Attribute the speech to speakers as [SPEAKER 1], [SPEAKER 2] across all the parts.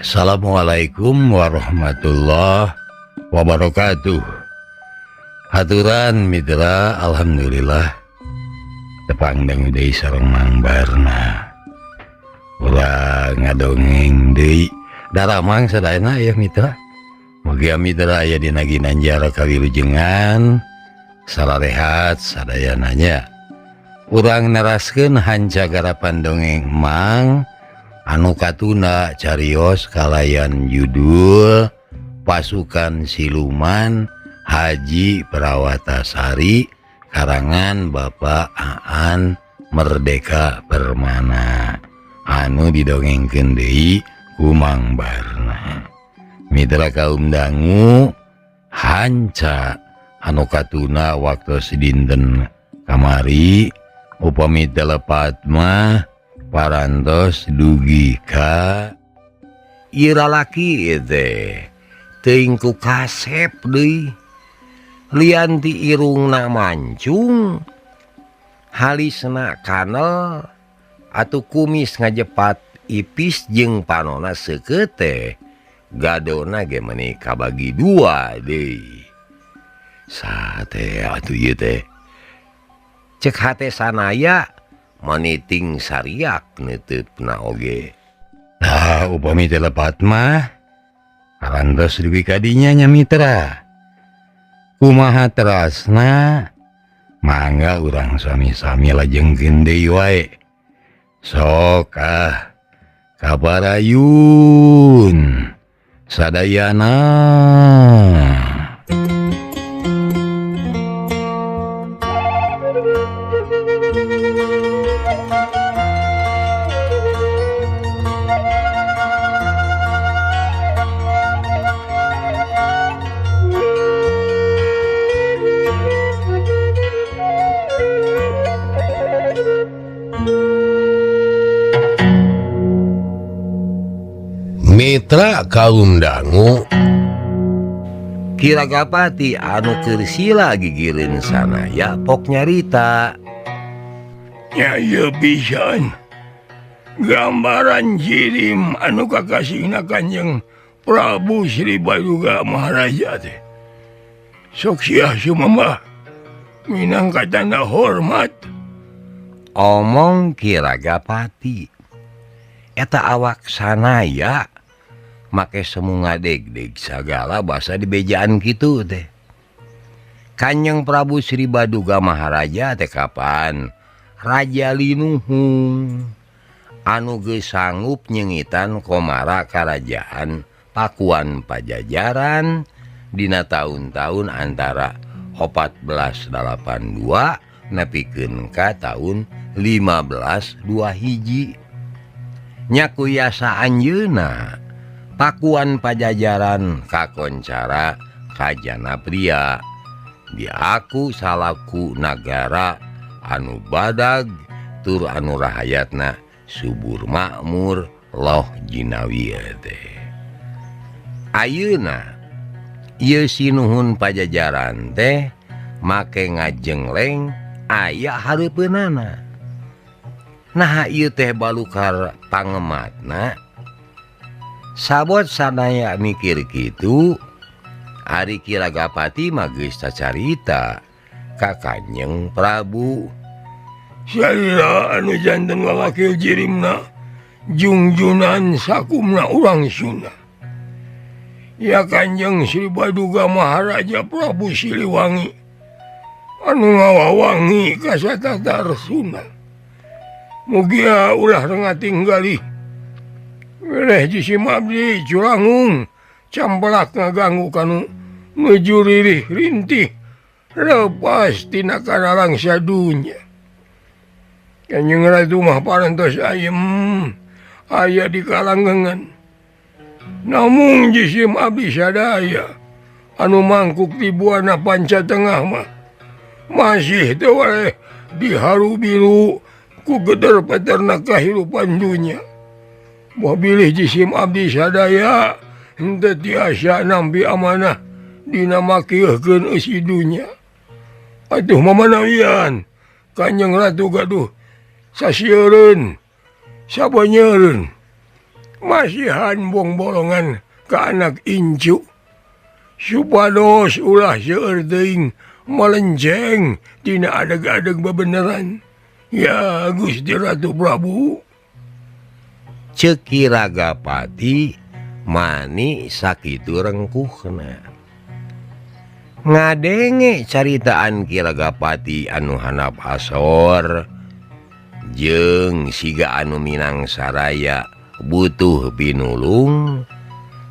[SPEAKER 1] Assalamualaikum warahmatullahi wabarakatuh. Haturan mitra, alhamdulillah tepang dangu deui sareng Mang Barna. Urang ngadongeng deui daramang sadayana ya mitra. Mugia mitra aya dina ginanjar kawilujengan salarehat sadayana nya. Urang neraskeun hanca garapan dongeng Mang anu katuna carios kalayan judul Pasukan Siluman Haji Prawatasari karangan Bapak Aan Merdeka Permana anu didongengkeun deui ku Mang Barna. Mitra kaum dangu hanca anu katuna waktu dinten kamari upami teu lepat mah parantos dugi ka ira laki teh teuing ku kasep deui lian ti irungna mancung halisna kanel atuh kumis ngajepat ipis jeung panona seukeut teh gadona ge meuni kabagi dua deui sate atuh ieu teh cek hate sanaya maniting sariak neuteupna oge. Nah, upami teu lepat mah parantos dugi ka dinya nya mitra. Kumaha terasna mangga urang sami-sami lajengkeun deui wae. Sok ah kabarayun sadayana.
[SPEAKER 2] Mitra kaum dangu
[SPEAKER 1] Kiragapati anu keur sila gigireun sanaya pok nyarita.
[SPEAKER 2] Nya ieu pisan gambaran jirim anu kakasihna Kanjeng Prabu Sri Baduga Maharaja teh. Sok sia sumambah minangka tanda hormat.
[SPEAKER 1] Omong Kiragapati eta awak sanaya make semu ngadegdeg sagala basa dibejaan kitu teh. Kanjeng Prabu Sri Baduga Maharaja teh kapan Raja Linuhung anu geus sanggup nyengitan komara karajaan Pakuan Pajajaran dina tahun-tahun antara 1482 nepikeun ka tahun 1521. Nya kuyasa anjeunna Pakuan Pajajaran kakoncara kajana pria diaku salaku nagara anu badag tur anu rahayatna subur makmur loh jinawi teh. Ayeuna ieu sinuhun Pajajaran teh make ngajengleng aya hareupeunana. Nah ieu teh balukar pangematna. Sabot sanaya mikir kitu ari Kiragapati mah geus cacarita ka Kanjeng Prabu.
[SPEAKER 2] Salira anu janten wawakil jirimna jungjunan sakumna urang Sunda. Ya Kanjeng Sri Baduga Maharaja Prabu Siliwangi anu ngawawangi ka satatar Sunda. Mugia ulah rengating galih weleh jisim abdi curangung campelak ngaganggu kanu nuju ririh rintih lepas tina karalangsa dunya. Kanjeng Ratu mah parantos ayem aya di kalanggengan. Namung jisim abdi sadaya anu mangkuk di buana panca tengah mah masih teu waleh diharu biru ku geder peternak kahirupan dunya. Boh bilih jisim abdi sadaya henteu tiasa nampi amanah dina makeuhkeun eusi dunya. Atuh mamanawian Kanjeng Ratu gaduh sasieureun sabanyereun. Masihan bong-bolongan ka anak incu supados ulah seueur teuing melenceng tina adeg-adeg bebeneran. Ya Gusti Ratu Prabu.
[SPEAKER 1] Ceuk Ki Ragapati mani sakitu rengkuhna. Ngadenge caritaan Ki Ragapati anu handap asor jeung siga anu Minang Saraya butuh pinulung,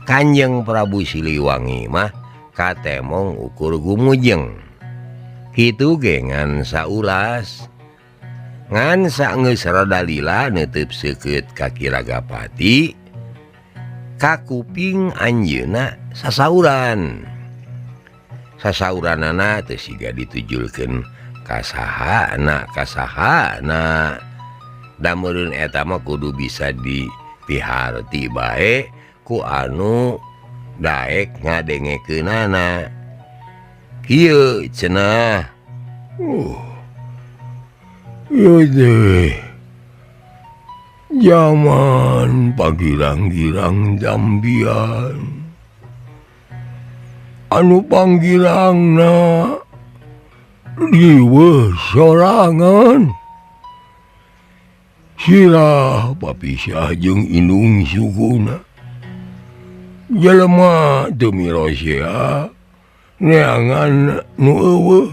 [SPEAKER 1] Kanjeng Prabu Siliwangi mah katemong ukur gumujeng. Kitu ge ngan saulas. Ngan saenggeus rada lila neuteub seukeut ka Ki Ragapati, kakuping anjeunna sasauran. Sasauranana teu siga ditujulkeun ka sahana ka sahana. Da meureun eta mah kudu bisa dipiharti bae ku anu daek ngadengekeunana. Kieu cenah.
[SPEAKER 2] Ieu teh jaman pagirang-girang jambian anu panggirangna riweuh sorangan. Sirah papisah jeung indung sukuna. Jelema teu mirosea neangan nu eueuh.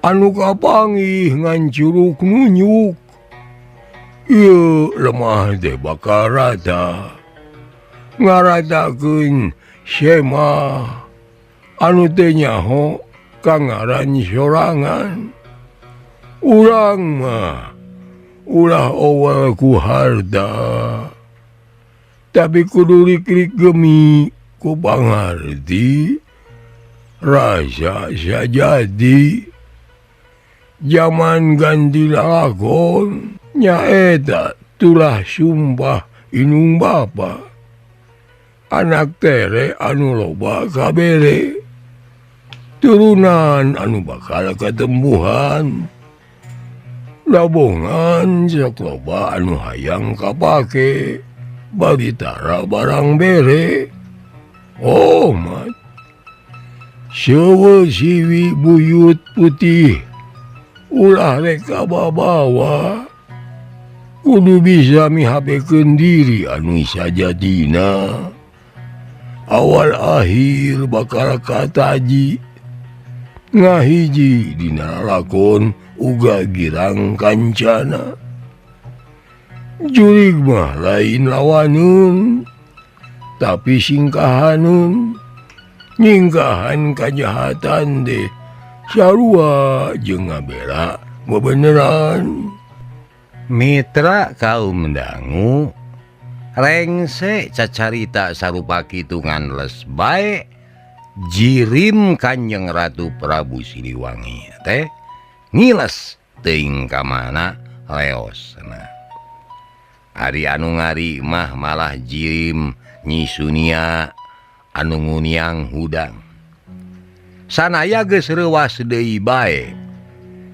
[SPEAKER 2] Anu kapanggih ngan curuk nunyuk. Ieu lemah teh bakal rata. Ngaratakeun sema anu teu nyaho ka ngaran sorangan. Urang mah ulah owal ku harta, tapi kudu rikrik gemi ku pangarti rasa sajadi. Jaman ganti lalakon nyaeta tulah sumpah inung bapa. Anak tere anu loba kabere, turunan anu bakal katembuhan. Labongan sok loba anu hayang kapake bagi tara barang bere. Oh mat sewe siwi buyut putih ulah rek kababawa, kudu bisa mihapekeun diri anu sajadina. Awal akhir bakal kataji ngahiji dina lakon uga girang kancana. Jurig mah lain lawanun tapi singkahanun, nyingkahan kajahatan deh sarua jeung ngabela bebeneran.
[SPEAKER 1] Mitra kaum dangu rengse cacarita sarupa kitu ngan les bae jirim Kanjeng Ratu Prabu Siliwangi teh ngiles teuing ka mana leosna. Ari anu ngari mah malah jirim Nyi Sunia anu nguniang hudang. Sanaya geus reuwas deui bae.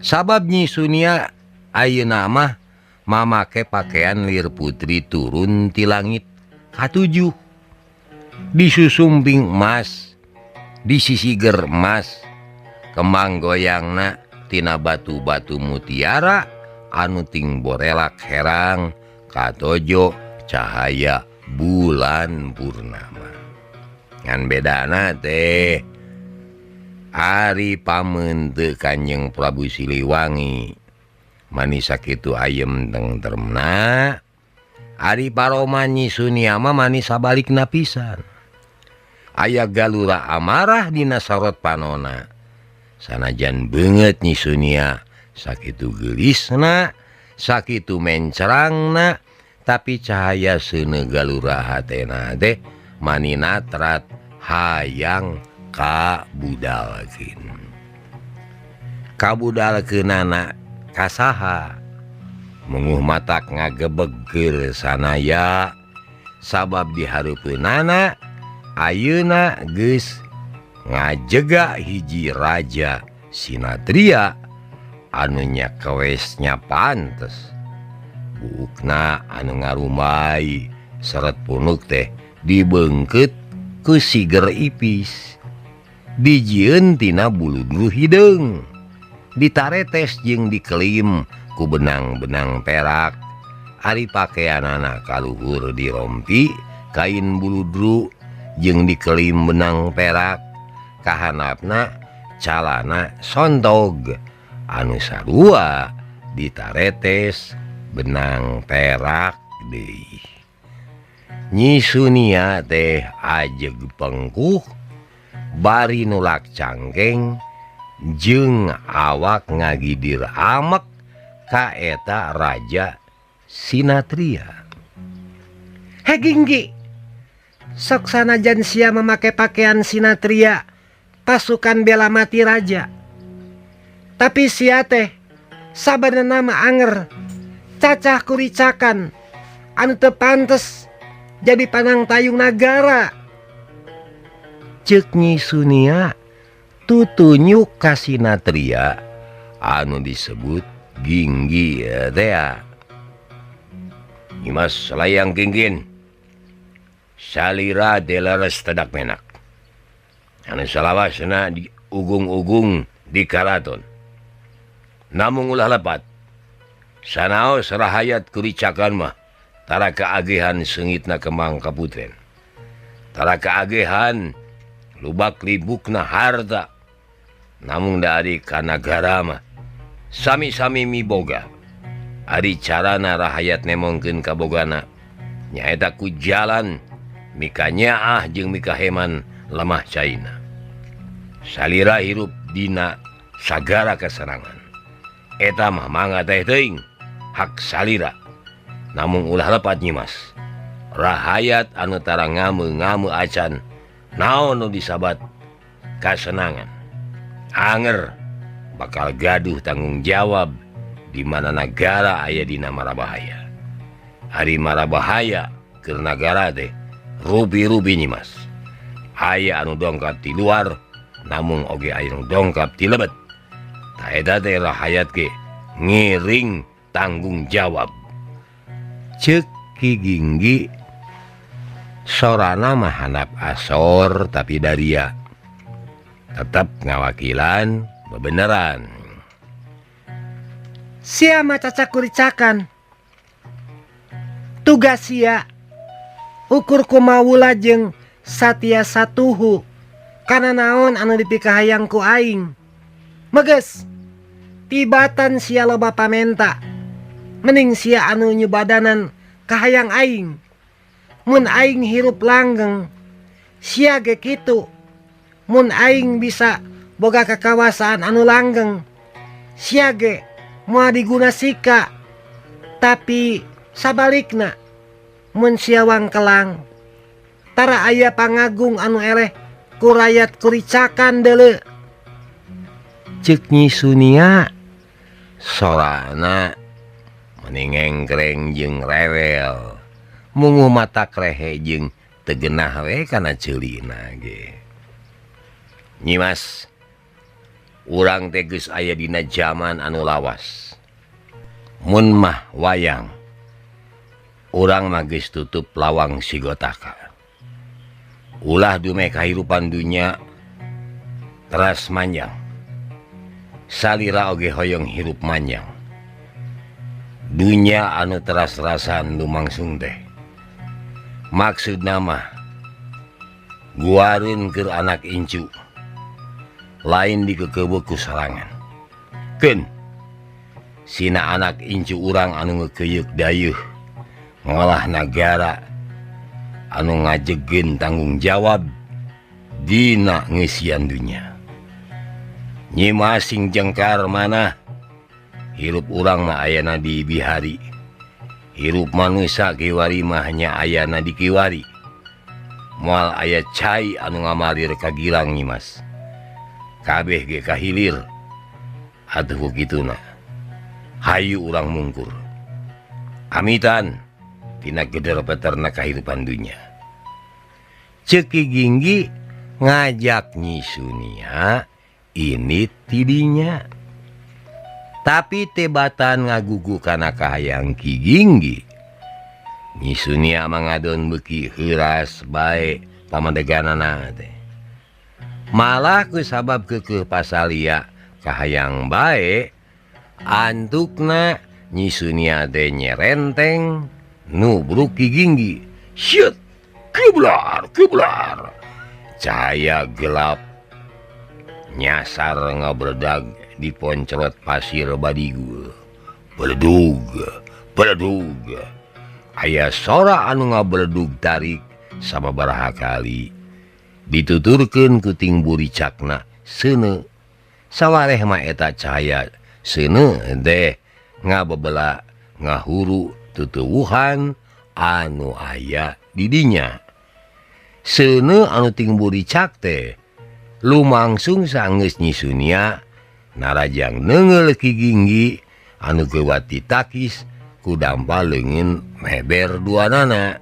[SPEAKER 1] Sabab Nyi Sunia ayeuna mah mamake pakaian lir putri turun ti langit katujuh. Disusumping emas, disisiger emas, kembang goyangna tina batu-batu mutiara anu ting borelak herang katojo cahaya bulan purnama. Ngan bedana teh ari pameunte Kanjeng Prabu Siliwangi manis sakitu ayem tentremna, ari paroma Nyi Sunia mah manis sabalikna pisan. Aya galura amarah dina sorot panona. Sanajan beungeut Nyi Sunia sakitu geulisna, sakitu mencerangna, tapi cahaya seuneu galura hatena teh maninatrat hayang kabudalkeun. Kabudalkeunana kasaha? Menguh matak ngagebegeur sanaya sabab dihareupeunana ayeuna geus ngajega hiji raja Sinatria anu nya kewesnya pantes Buukna anu ngarumai seret punuk teh dibeungkeut ku siger ipis. Dijieun tina buludru hideung. Ditaretes jeung dikelim ku benang-benang perak. Ari pakeanana kaluhur dirompi kain buludru jeung dikelim benang perak. Kahanapna calana sontog anu sarua ditaretes benang perak deui. Nyi Sunia teh ajeg pengkuh bari nulak cangkeng jeung awak ngagidir amek ka eta Raja Sinatria.
[SPEAKER 3] He Ginggi, sok sanajan sia memakai pakaian Sinatria pasukan bela mati raja. Tapi sia teh sabenerna mah anger cacah kuricakan anu teu pantes jadi panang tayung nagara.
[SPEAKER 1] Ceuk Nyi Sunia tutunyuk ka Sinatria anu disebut Ginggi tea. Nyimas Layang Kinggin salira delares tedak menak. Anu salawasna di ugung-ugung di karaton. Namung ulah lepat. Sanaos rahayat kuricakan mah tara kaagehan seungitna Kemang Kaputren. Tara kaagehan lubak libukna harta. Namung da ari kanagara mah sami-sami miboga. Ari carana rahayat nemongkeun kabogana nyaeta ku jalan mika nyaah jeung mika heman lemah caina. Salira hirup dina sagara kasarangan. Eta mah mangga teh teuing hak salira. Namung ulah lepat Nyimas. Rahayat anu tara ngame-ngame acan naon nu disabat kasenangan. Anger bakal gaduh tanggung jawab di mana nagara aya dina marabahaya. Ari marabahaya keur nagara teh rubi-rubi Nyimas. Aya anu dongkap ti luar namung oge aya anu dongkap ti lebet. Ta eta teh rahayat ge ngiring tanggung jawab. Ceuk Ki Ginggi sorana mah handap asor tapi daria tetep ngawakilan bebeneran.
[SPEAKER 3] Sia mah cacak kuricakan. Tugas sia ukur kumawula jeung satya satuhu kana naon anu dipikahayang ku aing. Meges tibatan sia loba pamenta. Mending sia anu nyubadanan kahayang aing. Mun aing hirup langgeng sia ge kitu. Mun aing bisa boga kakawasaan anu langgeng sia ge moal diguna sika. Tapi sabalikna mun sia wangkelang tara aya pangagung anu eleh ku rayat kuricakan deuleu.
[SPEAKER 1] Ceuk Nyi Sunia sorana meni ngengkreng jeung rewel. Munguh mata krehe jeung teu genah we kana ceulina ge. Nyimas, urang teh geus aya dina jaman anu lawas. Mun mah wayang urang mah geus tutup lawang sigotaka. Ulah dume kahirupan dunya teras manjang. Salira oge hoyong hirup manjang. Dunya anu teras-terasan lumangsung teh. Maksudna mah guareun keur anak incu. Lain dikekeubeuh ku sorangan. Keun sina anak incu urang anu ngekeuyeuk dayeuh ngolah nagara anu ngajegeun tanggung jawab dina ngeusian dunya. Nyimas sing jengkar manah hirup urang mah ayana di bihari. Hirup manusia kiwari mah nya ayana di kiwari. Moal aya cai anu ngamalir ka gilang Nyimas. Kabeh ge kahilir. Atuh ku kituna. Hayu urang mungkur. Amitan tina geder peterna kahirupan dunya. Ceuk Ki Ginggi ngajak Nyi Sunia ini tidinya. Tapi tebatan ngagugu kana kahayang Ki Ginggi. Nyi Sunia mangadon beuki heuras bae pamadeganana teh. Malah ku sabab keukeuh pasalia kahayang bae antukna Nyi Sunia teh nyerenteng nubruk Ki Ginggi. Syut, keblar keblar. Cahaya gelap nyasar ngabredag di poncrot pasir badigul. Beledug, beledug. Aya sora anu ngabeledug tarik sababaraha kali. Dituturkeun ku ting buricakna seuneu. Sawareh mah eta cahaya seuneu teh ngabebela ngahuru tutuwuhan anu aya di dinya. Seuneu anu ting buricak teh lumangsung sanggeus Nyi Sunia narajang neunggeul Ki Ginggi anu geuwat ditakis ku dampa leungeun meber duanana.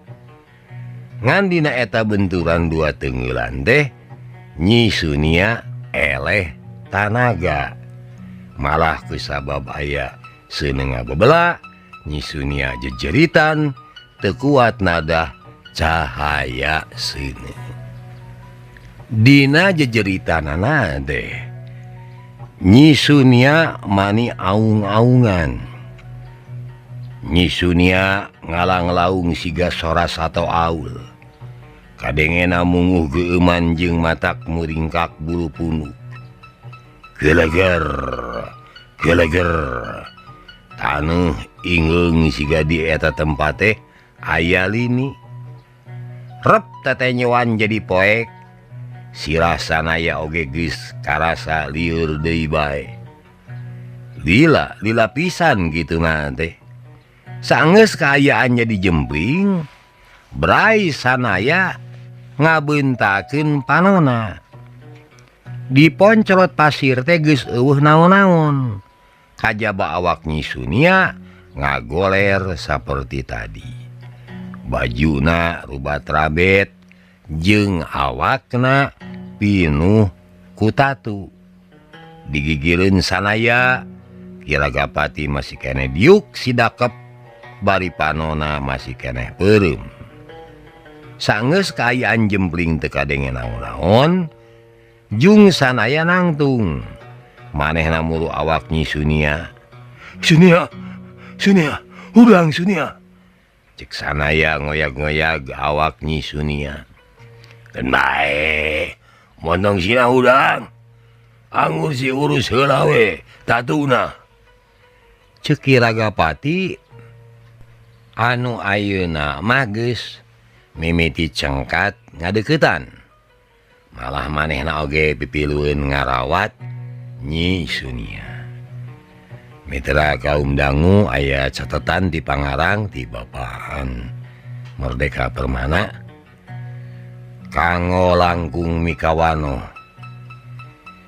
[SPEAKER 1] Ngan dina eta benturan dua teungeulan teh Nyi Sunia eleh tanaga. Malah ku sabab aya seuneu ngabebela Nyi Sunia jejeritan teu kuat nadah cahaya seuneu. Dina jejeritanana teh Nyi Sunia mani aung-aungan. Nyi Sunia ngalang-laung siga sora sato aul. Kadengena munguh geueuman jeung matak muringkak bulu punuk. Geleger, geleger. Taneuh ingeung siga di eta tempat teh aya lini. Rep tetenyoan jadi poek. Sirah sanaya oge geus karasa lieur deui bae. Lila, lila pisan kitu mah teh. Sanggeus kaayaan jadi jempling, brai sanaya ngabeuntakeun panona. Diponcrot pasir teh geus eueuh naon-naon. Kajaba awak Nyi Sunia ngagoler saperti tadi. Bajuna rubat rabet jeung awakna pinuh ku tatu. Digigireun sanaya, Ki Ragapati masih keneh diuk sidakep, bari panona masih keneh peureum. Sanggeus kaayaan jempling teu kadenge naon-naon, jung sanaya nangtung. Manehna muru awak Nyi Sunia.
[SPEAKER 2] Sunia, Sunia, hudang Sunia.
[SPEAKER 1] Cek sanaya ngoyag-ngoyag awak Nyi Sunia.
[SPEAKER 2] Keun bae, montong sina hudang. Anggur si urus heula we, tatuna.
[SPEAKER 1] Ceuk Ki Ragapati anu ayeuna mah geus mimiti cengkat ngadeuketan. Malah manehna oge pipilueun ngarawat Nyi Sunia. Mitra kaum dangu aya catatan di Pangarang ti Bapaan Merdeka Permana kanggo langkung mikawano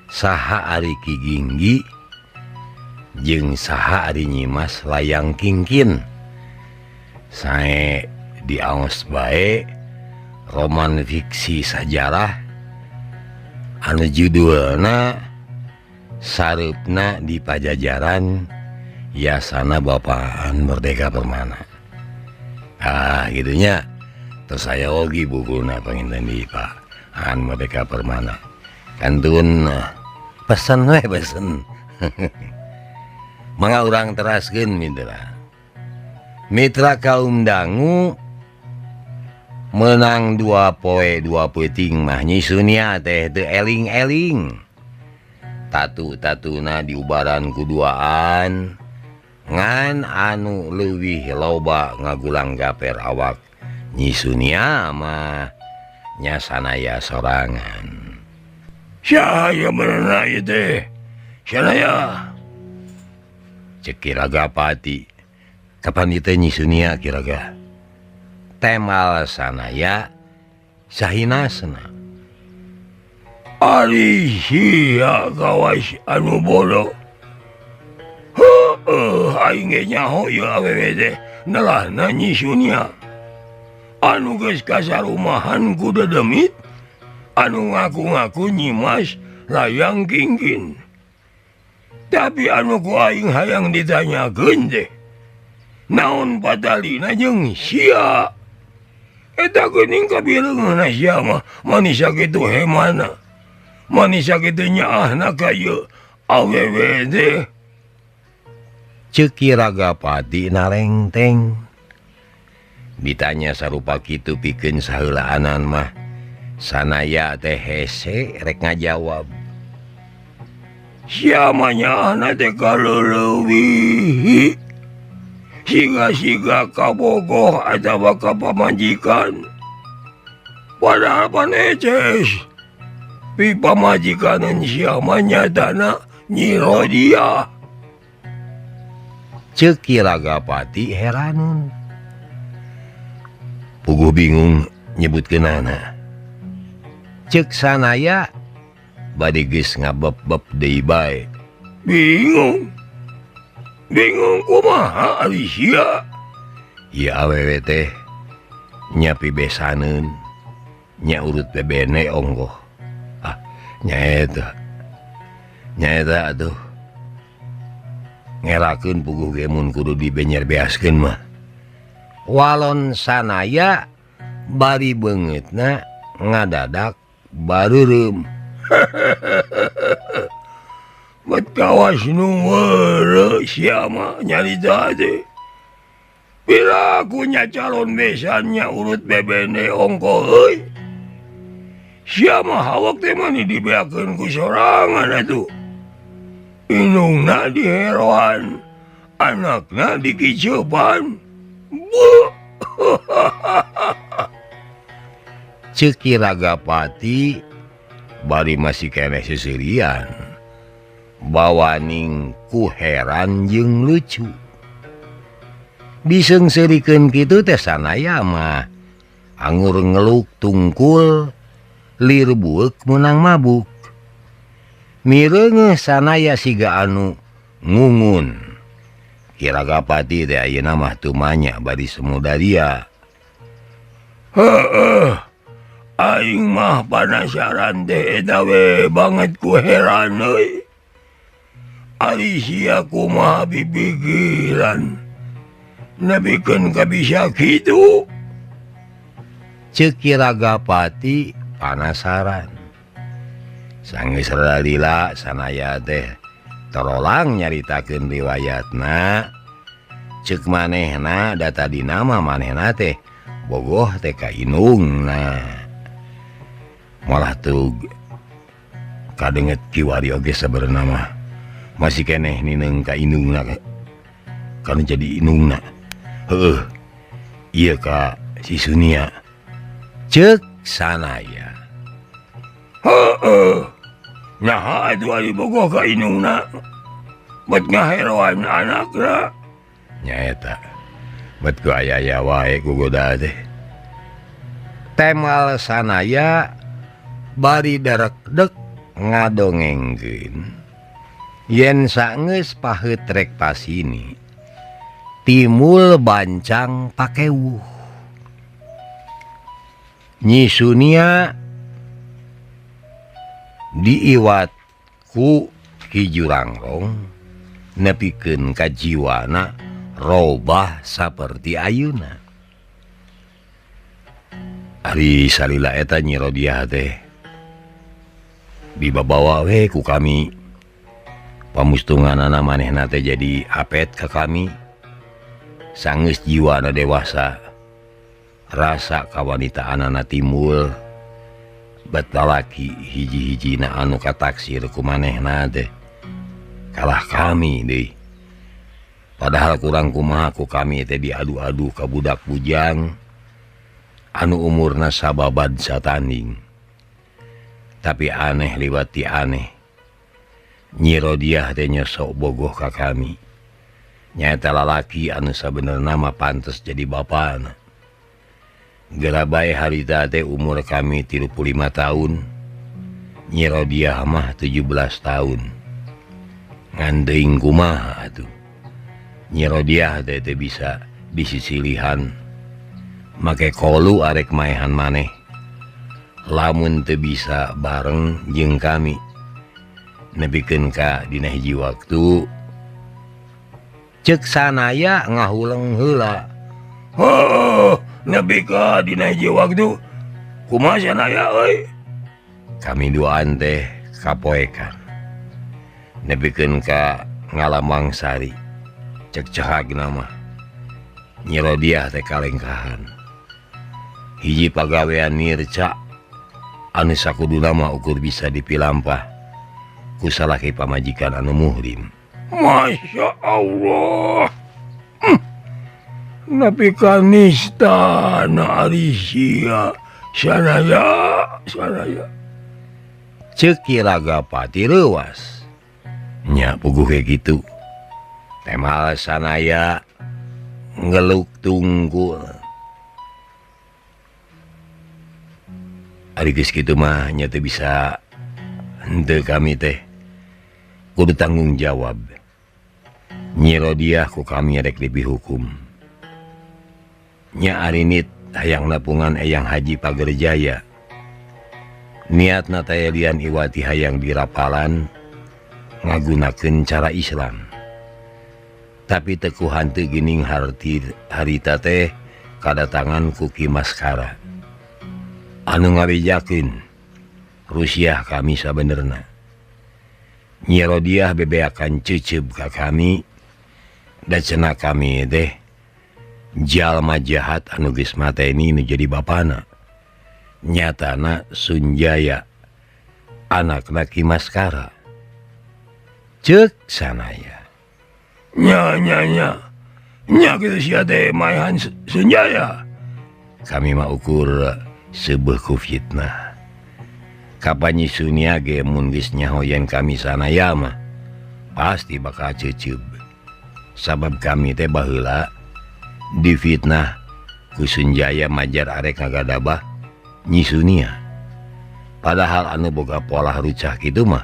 [SPEAKER 1] saha ari Ki Ginggi jeung saha ari Nyimas Layang Kingkin. Sae diaos bae roman fiksi sajarah anu judulna Sareupna di Pajajaran Yasana Bapaan Merdeka Permana. Ah gitunya. Terus saya ogi bukuna panginten di Pak Han Merdeka Permana. Kantun pesen we pesen. Mangga urang teraskeun mitra. Mitra kaum dangu menang 2 poe 2 peuting mah Nyi Sunia teh teu eling-eling. Tatu-tatuna diubaran kuduaan ngan anu leuwih loba ngagulang gaper awak Nyi Sunia mah nya sanaya sorangan.
[SPEAKER 2] Syahaya berenang ieu teh. Sanaya.
[SPEAKER 1] Cek Ki Ragapati. Kapan ieu teh Nyi Sunia Ki Raga? Temal sanaya sahinasna.
[SPEAKER 2] Ari sia kawas anu bodoh. Heueuh aing ge nyaho ieu awewe teh nelahna Nyi Sunia. Anu geus kasarumahan ku dedemit, anu ngaku-ngaku Nyimas Layang Kingkin. Tapi anu ku aing hayang ditanyakeun teh. Naon patalina jeung sia? Eta geuning kabileungeunna sia mah manisa kitu hemana. Manisa kitu nyaahna ka ieu awewe teh.
[SPEAKER 1] Ceuk Ki Ragapati nalengteng. Ditanya sarupa kitu pikeun saheulaanan mah sanaya teh hese rek ngajawab.
[SPEAKER 2] Sia mah nyaahna teh kaleuleui. Siga-siga kabogoh atawa ka pamajikan. Padahal paneces pi pamajikaneun sia mah nyatana Nyi Rodiah.
[SPEAKER 1] Ceuk Ki Ragapati heranun. Puguh bingung nyebutkeunana. Ceuk sanaya bade geus ngabeb-beb deui bae.
[SPEAKER 2] Bingung. Bingung kumaha ari sia?
[SPEAKER 1] Ieu awewe teh nya pibesaneun, nya urut bebene onggoh. Ah, nyaeta. Nyaeta atuh. Ngerakeun puguh ge mun kudu dibenyer beaskeun mah. Walon sanaya bari beungeutna ngadadak bareureum.
[SPEAKER 2] Bet kawas nu weureuh sia mah nyarita teh. Piraku nya calon besannya urut bebene ongkoh euy. Sia mah hawak teh mani dibeakeun ku sorangan atuh. Indungna diheroan, anakna dikiceupan. Buh.
[SPEAKER 1] Ceuk Ki Ragapati bari masih keneh seserian. Bawaning ku heran jeung lucu. Diseungseurikeun kitu teh sanaya mah angur ngeluk tungkul lir bueuk meunang mabuk. Mireungeuh sanaya siga anu ngungun. Ki Ragapati teh ayeuna mah tumanya bari semudaria.
[SPEAKER 2] Heueuh. Aing mah panasaran teh eta we banget ku heran euy. Ari sia kumaha pipikiran nepikeun ka bisa kitu.
[SPEAKER 1] Ceuk Ki Ragapati panasaran. Sanggeus lila sanaya teh torolang nyaritakeun riwayatna. Ceuk manehna da tadina mah manehna teh bogoh teh ka indungna. Malah tug kadenget kiwari oge sabenerna mah masih keneh nineung ka indungna kana jadi indungna. Heueuh, ieu ka si Sunia. Ceuk sanaya.
[SPEAKER 2] Heueuh. Naha atuh ari bogoh ka indungna? Bet ngaheroan anakna.
[SPEAKER 1] Nyaeta. Bet ku aya-aya wae kugoda teh. Temal sanaya bari darekdek ngadongengkeun. Yen saenggeus paheut rek pasini timul bancang pakewuh. Nyi Sunia diiwat ku Ki Jurangrong nepikeun ka jiwana robah saperti ayeuna. Ari salila eta Nyi Rodiah teh dibabawa we ku kami. Pamustunganana manehna teh jadi apet ka kami. Sanggeus jiwana dewasa, rasa kawanitaanana timbul. Bet lalaki hiji-hijina anu kataksir ku manehna teh kalah kami deui. Padahal kurang kumaha ku kami teh diadu-adu ka budak bujang anu umurna sababad satanding. Tapi aneh liwat ti aneh, Nyi Rodiah teh nyosok bogoh ka kami. Nyaeta lalaki anu sabenerna mah pantes jadi bapana. Geura bae harita teh umur kami 35 tahun, Nyi Rodiah mah 17 tahun. Ngan teuing kumaha atuh. Nyi Rodiah teh teu bisa disisilihan. Make kolu arek maehan maneh. Lamun teu bisa bareng jeung kami. Nepikeun ka dina hiji waktu cek sanaya ngahuleng heula.
[SPEAKER 2] Heuh, nepi ka dina hiji waktu kumaha sanaya euy?
[SPEAKER 1] Kami duaan teh kapoekan. Nepikeun ka ngalamang sari. Cek cehagna mah Nyi Rodiah teh kalengkahan. Hiji pagawean nirca anu sakuduna mah ukur bisa dipilampah ku salaki pamajikan anu muhrim.
[SPEAKER 2] Masya Allah. Nepi ka nista na ari sia sanaya sanaya.
[SPEAKER 1] Ceuk Ki Ragapati leuwas. Nya puguh ge kitu. Temal sanaya ngeluk tungkul. Ari geus kitu mah nya teu bisa henteu kami teh kudu tanggung jawab. Nyi Rodiah ku kami rek dipihukum. Nya arinit hayang nepungan Eyang Haji Pagerjaya. Niatna teh lian iwati hayang dirapalan ngagunakeun cara Islam. Tapi teu ku hanteu geuning harita teh kadatangan ku Ki Maskara. Anu ngabejakeun Rusiah kami sabenerna. Nyi Rodiah bebeakan ceuceub ka kami da cenah kami teh jalma jahat anu geus mateni nu jadi bapana. Nyatana Sunjaya anakna Ki Maskara. Ceuk sanaya.
[SPEAKER 2] Nya nya nya. Nya kitu sia teh maehan Sunjaya.
[SPEAKER 1] Kami mah ukur seubeuh ku fitnah. Kapan Nyi Sunia ge mun geus nyaho yen kami sanaya mah pasti bakal ceuceub. Sabab kami teh baheula difitnah ku Sunjaya majar arek ngagadabah Nyi Sunia. Padahal anu boga pola rucah kitu mah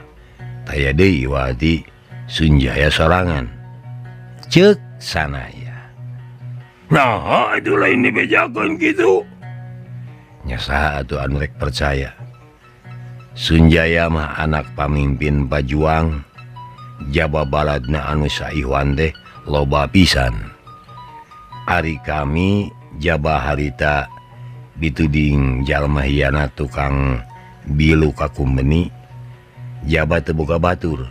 [SPEAKER 1] taya deui iwati Sunjaya sorangan. Ceuk sanaya.
[SPEAKER 2] Nah, itu lain dibejakeun kitu.
[SPEAKER 1] Nya saha atuh anu rek percaya. Sunjaya mah anak pamimpin pajuang, jaba baladna anu saihwan teh loba pisan. Ari kami jaba harita dituding jalma hianat tukang bilu ka kumbeni, jaba teu boga batur.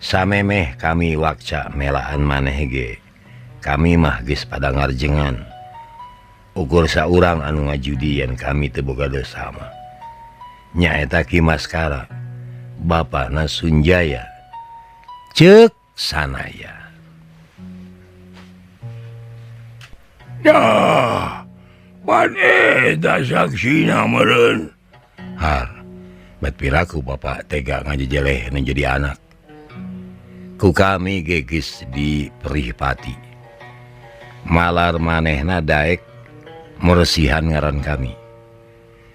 [SPEAKER 1] Samemeh kami wakca melaan maneh ge, kami mah geus pada ngarjengan. Ukur saurang anu ngajudi yen kami teu boga dosa mah. Nyaeta Ki Maskara, bapana Sunjaya. Ceuk sanaya.
[SPEAKER 2] Dah, pan eta saksina meureun.
[SPEAKER 1] Har, bet piraku bapak tega ngajejeleh nu jadi anak. Ku kami ge geus diperihpati. Malar manehna daek meresihan ngaran kami.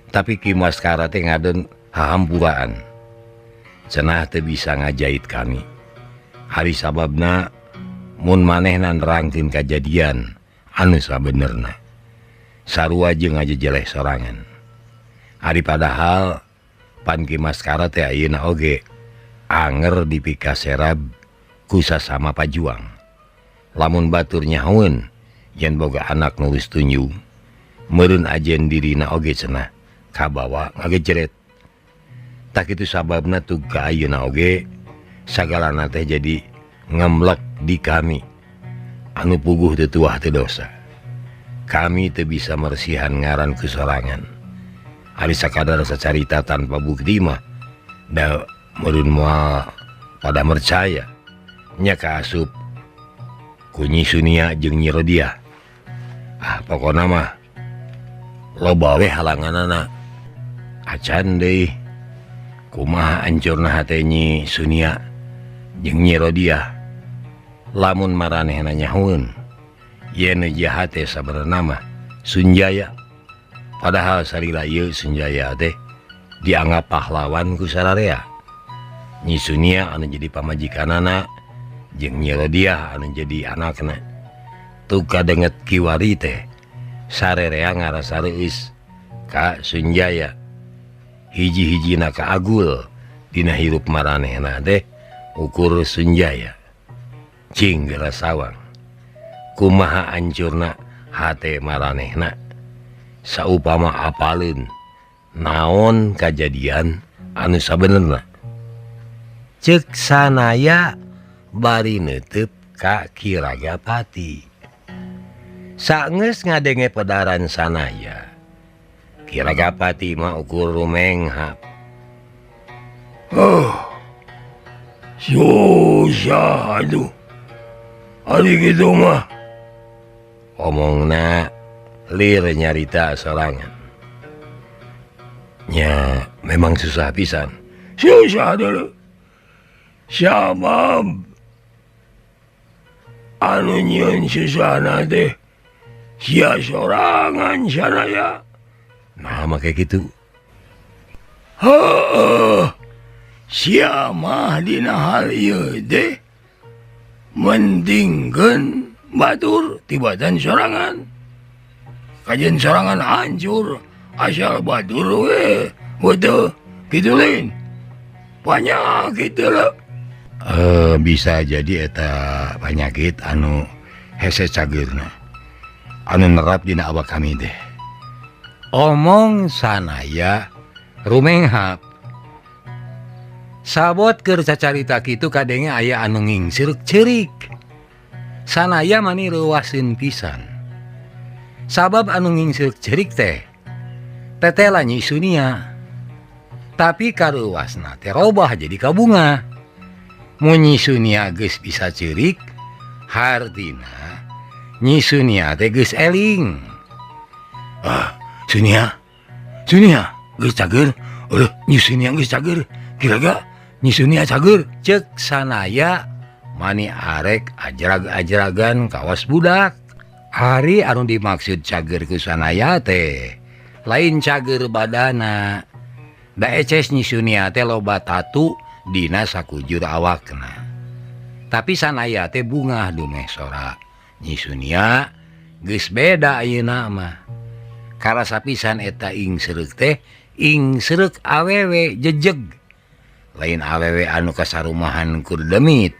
[SPEAKER 1] Tapi Ki Maskara teh ngadon hahampuraan. Cenah teu bisa ngajait kami. Hari sababna mun manehna nerangkeun kajadian anu sabenerna. Sarua jeung ngajejeleh sorangan. Ari padahal pan Ki Maskara teh ayeuna oge anger dipikaserab ku sasama pajuang. Lamun batur nyahoeun yen boga anak nu geus tunjung, meureun ajen dirina oge cenah kabawa ngagejret. Tak kitu sababna tug ka ayeuna oge sagalana teh jadi ngemlek di kami. Anu puguh teu tuah teu dosa. Kami teu bisa meresihan ngaran ku sorangan. Ari sakadar sacarita tanpa bukti mah da meureun moal pada percaya. Nya kaasup ku Nyi Sunia jeung Nyi Rodiah. Ah pokona mah loba we halanganana. Acan deui kumaha ancurna hate Nyi Sunia jeung Nyi Rodiah. Lamun maranehna nyahoeun yen jahat teh sabenerna mah Sunjaya. Padahal salila ieu Sunjaya teh dianggap pahlawan ku sararea. Nyi Sunia anu jadi pamajikanana jeung Nyi Rodiah anu jadi anakna. Teu kadenget kiwari teh sarerea ngarasa reueus ka Sunjaya. Hiji-hijina ka Agul Dina hirup maranehna teh ukur Sunjaya cing geura sawang kumaha ancurna hate maranehna saupama apaleun naon kajadian anu sabenerna ceuk Sanaya bari neuteub ka Ki Ragapati. Saenggeus ngadenge pedaran Sanaya, Ki Ragapati mah ukur rumenghap.
[SPEAKER 2] Oh, susah aduh. Ari kitu mah.
[SPEAKER 1] Omongna lir nyarita sorangan. Nya memang susah pisan.
[SPEAKER 2] Susah dulu. Sabab anu nyieun susahna teh sia sorangan Sanaya.
[SPEAKER 1] Nah make kitu.
[SPEAKER 2] Heueuh. Sia mah dina hal ieu teh mendingkeun batur tibatan sorangan. Kajen sorangan hancur asal batur we. Heueuh kitu lain. Banyak kitu lah.
[SPEAKER 1] Bisa jadi eta panyakit anu hese cageurna anu nerap dina awak kami teh. Omong Sanaya rumenghap. Sabot keur cacarita kitu kadenge aya anu ngingsiruk ceurik. Sanaya mani reuwaseun pisan. Sabab anu ngingsiruk ceurik teh tetela Nyi Sunia. Tapi kareuwasna teh robah jadi kabunga. Mun Nyi Sunia geus bisa ceurik, hartina Nyi Sunia teh geus eling.
[SPEAKER 2] Ah, Sunia. Sunia geus cager. Eueuh, Nyi Sunia geus cager. Kira-kira Nyi Sunia cager.
[SPEAKER 1] Ceuk Sanaya mani arek ajrag-ajragan kawas budak. Ari anu dimaksud cager ku Sanaya teh lain cager badana. Da eces Nyi Sunia teh loba tatu dina sakujur awakna. Tapi Sanaya teh bungah dumeh sora. Nyi Sunia geus beda ayeuna mah. Karasa pisan eta ingsereuk teh ingsereuk awewe jejeg. Lain awewe anu kasarumahan kur demit.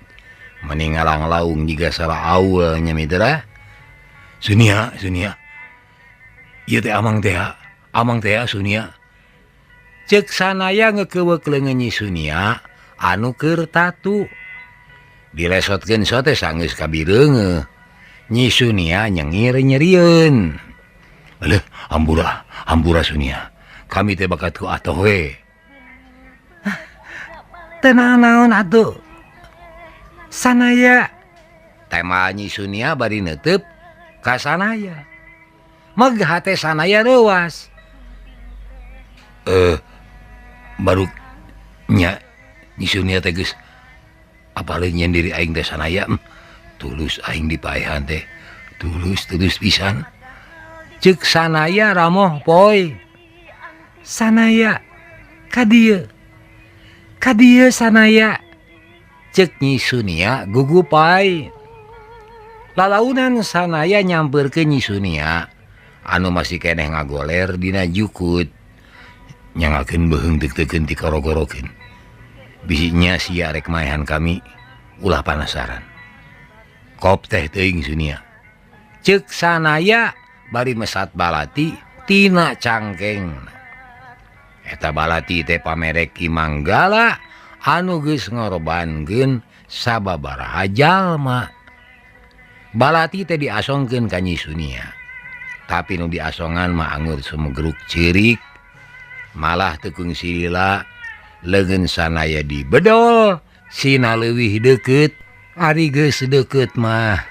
[SPEAKER 1] Meni ngalanglaung jiga sara aul nya mitra.
[SPEAKER 2] Sunia, Sunia. Ieu teh amang teh, amang teh Sunia.
[SPEAKER 1] Ceuk Sanaya ngekeuweuk leungeun Nyi Sunia anu keur tatu. Dilesotkeun sote sanggeus kabireungeuh. Nyi Sunia nyengir nyerieun.
[SPEAKER 2] Aduh, hampura, hampura Sunia. Kami teh bakat ku atoh we.
[SPEAKER 3] Teu naon atuh. Sanaya.
[SPEAKER 1] Tema Nyi Sunia bari neuteub ka Sanaya. Meg hate Sanaya reuwas.
[SPEAKER 2] Baru nya Nyi Sunia teh geus apaleun nyen diri aing teh Sanaya. Tulus aing dipaehan teh. Tulus tulus pisan.
[SPEAKER 1] Ceuk Sanaya ramoh poy.
[SPEAKER 3] Sanaya ka dieu. Ka dieu Sanaya.
[SPEAKER 1] Ceuk Nyi Sunia gugupai. Lalaunan Sanaya nyampeurkeun Nyi Sunia anu masih keneh ngagoler dina jukut.
[SPEAKER 2] Nyangakeun beuheung teuk-teukeun ti korogorokeun. Bisinya sia rek maehan kami ulah panasaran. Kop teh teuing Sunia.
[SPEAKER 1] Ceuk Sanaya bari mesat balati tina cangkeng. Eta balati teh pamerek Ki Manggala anu geus ngorbankeun sababaraha jalma. Balati teh diasongkeun ka Nyi Sunia. Tapi nu diasongan mah anggur sumegruk ceurik. Malah teu kungsi lila leungeun Sanaya dibedol sina leuwih deukeut. Ari geus deukeut mah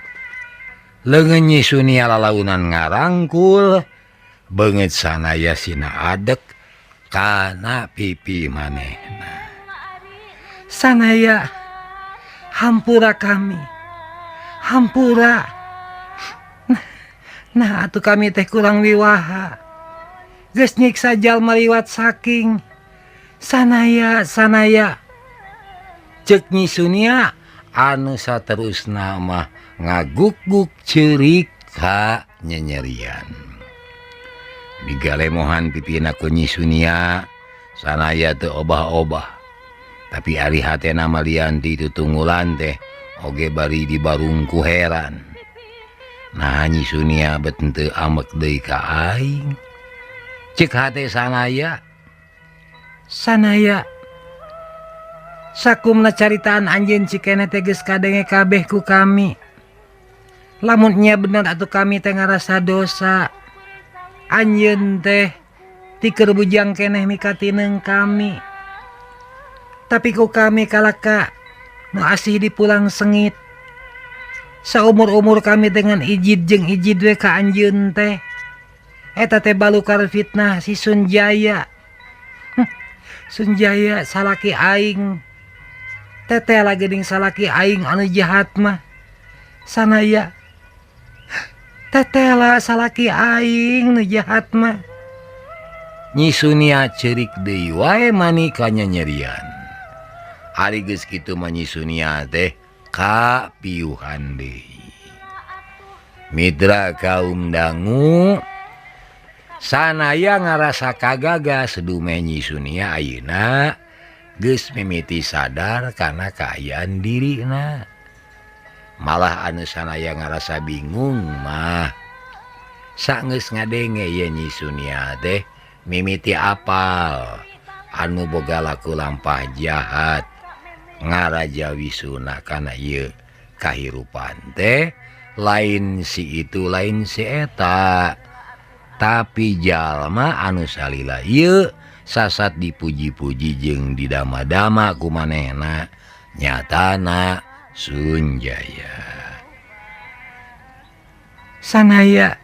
[SPEAKER 1] leungeun Nyi Sunia lalaunan ngarangkul, beungeut Sanaya sina adek kana pipi manehna.
[SPEAKER 3] Sanaya, hampura kami. Hampura. Nah, atuh kami teh kurang wiwaha. Geus nyiksa jalma liwat saking. Sanaya, Sanaya.
[SPEAKER 1] Ceuk Nyi Sunia anu saterusna mah ngaguk-guk ceurik ka nyenyerian. Digalemohan pipina ku Nyi Sunia, Sanaya teu obah-obah. Tapi ari hatena malian ti tutunggulan teh oge bari dibarungku heran. Nah Nyi Sunia bet henteu amek deui ka aing. Cek hate sanaya.
[SPEAKER 3] Sanaya sakumna caritaan anjeun cikene teh geus kadenge kabeh ku kami. Lamun nya bener atuh kami teh ngarasa dosa. Anjeun teh ti keur bujang keneh mikatineng kami. Tapi ku kami kalaka nu asih dipulang sengit. Saumur-umur kami dengan ijid jeung ijid we ka anjeun teh. Eta teh balukar fitnah si Sunjaya. Sunjaya salaki aing. Teteh lagi ding salaki aing anu jahat mah. Sanaya teteh salaki aing nu jahat mah.
[SPEAKER 1] Nyi Sunia ceurik deui wae mani kanyanyerian. Ari geus kitu mah Nyi Sunia teh kapiuhan deui. Mitra kaum dangu sanaya ngarasa kagagas dume Nyi Sunia ayeuna geus mimiti sadar kana kaayaan dirina. Malah anu sanaya ngarasa bingung mah sanggeus ngadenge ye Nyi Sunia teh mimiti apal anu boga laku lampah jahat ngaraja wisuna kana ieu kahirupan teh lain si itu lain si eta tapi jalma anu salila ieu sasat dipuji-puji jeung didama-dama ku manehna nyatana Sunjaya.
[SPEAKER 3] Sanaya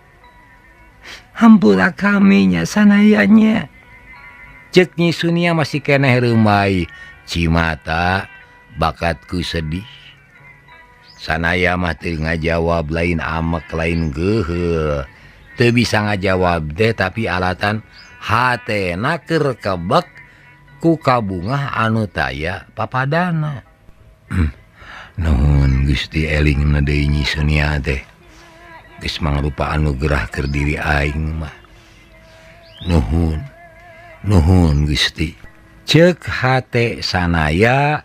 [SPEAKER 3] hampura kami nya sanayanya.
[SPEAKER 1] Cek Nyi Sunia masih keneh reumai cimata bakatku sedih. Sanaya mah teu ngajawab lain amek lain geuheul. Teu bisa ngajawab teh tapi alatan hatena keur kebek ku kabungah anu taya papadana. Nuhun Gusti eling deui Nyi Sunia teh. Geus mangrupa anugerah keur diri aing mah. Nuhun. Nuhun Gusti. Ceuk hate sanaya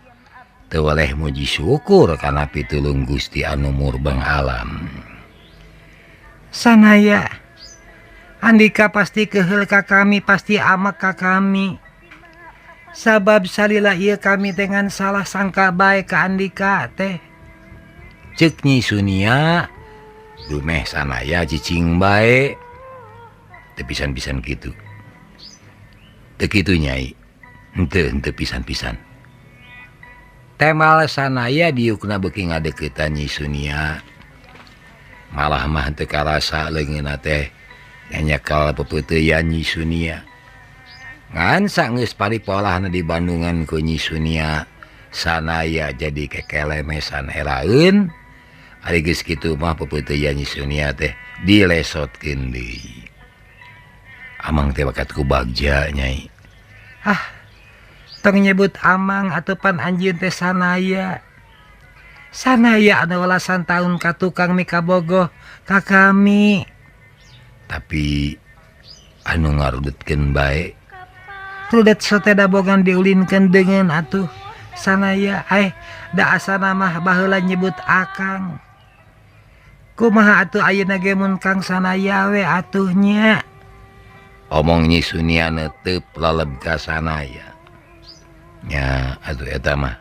[SPEAKER 1] teu weleh muji syukur kana pitulung Gusti anu murbeng alam.
[SPEAKER 3] Sanaya Andika pasti keheul ka kami, pasti amek ka kami. Sabab salila ieu kami dengan salah sangka bae ka Andika teh.
[SPEAKER 1] Ceuk Nyi Sunia dumeh sanaya cicing bae. Teu pisan-pisan kitu. Teu kitu Nyai. Henteu pisan-pisan. Temal sanaya diukna beuki ngadeuketan Nyi Sunia. Malah mah teu karasa leungeunna teh nyanyekel pepeuteuyan Nyi Sunia. Ngan sanggeus paripolahna di Bandungan ku Nyi Sunia, sanaya jadi kekelemesan eraeun. Ari geus kitu mah pepeuteuyan Nyi Sunia teh dilesotkeun deui. Amang teh bakat ku bagja Nyai.
[SPEAKER 3] Ah, tong nyebut amang atuh pan anjeun teh sanaya. Sanaya anu welasan tahun ka tukang mikabogoh ka kami.
[SPEAKER 1] Tapi anu ngarudetkeun bae.
[SPEAKER 3] Rudet soteda bogan diulinkeun deungeun atuh sanaya. Da asana mah baheula nyebut akang. Kumaha atuh ayeuna ge mun Kang Sanaya we atuh nya.
[SPEAKER 1] Omong Nyi Sunia neuteup laleb ka sanaya. Nya atuh eta mah.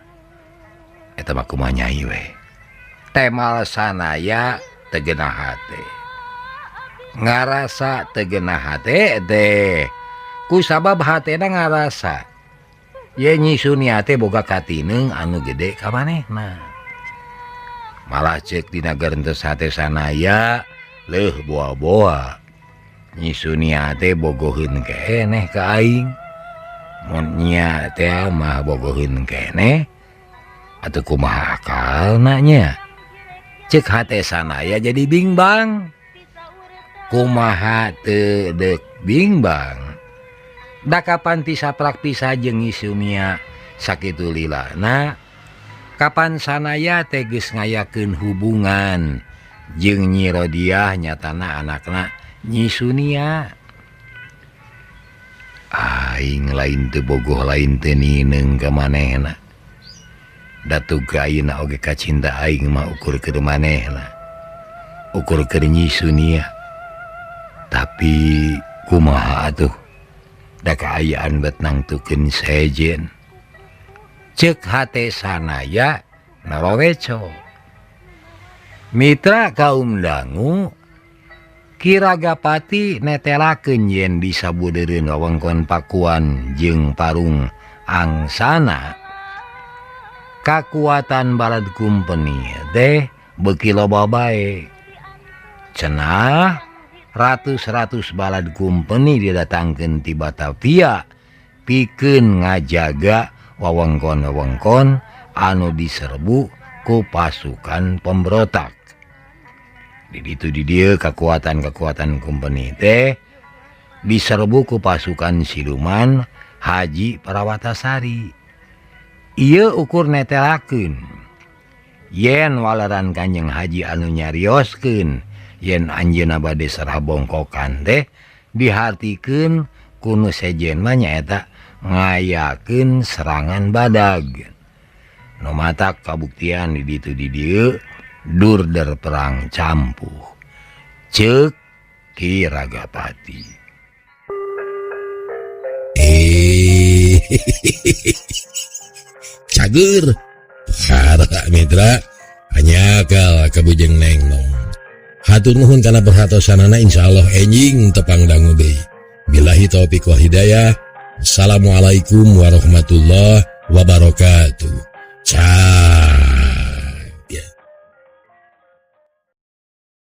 [SPEAKER 1] Eta mah kumaha Nyai we. Temal sanaya teu genah hate. Ngarasa teu genah hate teh. Ku sabab hatena ngarasa ye Nyi Sunia teh boga katineung anu gede ka manehna. Malah ceuk dina gerentes hate sanaya leuh boa-boa. Nyi Sunia teh bogoheun keneh ka aing. Mun nya teh mah bogoheun keneh atuh kumaha akalna nya. Ceuk hate sanaya jadi bingbang. Kumaha teu deuk bingbang. Da kapan tisaprak pisah jeung Nyi Sunia sakitu lilana. Kapan sanaya teh geus ngayakeun hubungan jeung Nyi Rodiah nyatana anakna Nyi Sunia. Aing lain teu bogoh lain teu nineung ka manehna. Datu ayeuna oge kacinta aing mah ukur keur manehna, ukur keur Nyi Sunia. Tapi kumaha atuh, da kaayaan bet nangtukeun sejen. Cek hate sanaya naraweco. Mitra kaum dangu, Ki Ragapati netelakeun yen disabudeureun wewengkon Pakuan jeung Parung Angsana, kakuatan Balad Kumpeni teh beuki loba bae. Cenah ratus-ratus Balad Kumpeni didatangkeun ti Batavia pikeun ngajaga wewengkon-wewengkon anu diserbu ku pasukan pemberontak. Di ditu di dieu kekuatan-kekuatan kumpeni teh diserbu ku pasukan siluman Haji Prawatasari. Ieu ukur netelakeun yen waleran Kanjeng Haji anu nyarioskeun yen anjeunna bade serah bongkokan teh dihartikeun ku nu sejen mah nyaeta ngayakeun serangan badag. Nu matak kabuktian di ditu di dieu durder perang campuh. Ceuk Ki Ragapati.
[SPEAKER 4] Cager para mitra hanyakal kabujeng neng nong. Hatur nuhun kana perhatosanana, insyaallah enjing tepang dangu deui. Billahi taufiq wal hidayah. Assalamualaikum warahmatullahi wabarakatuh. Cah.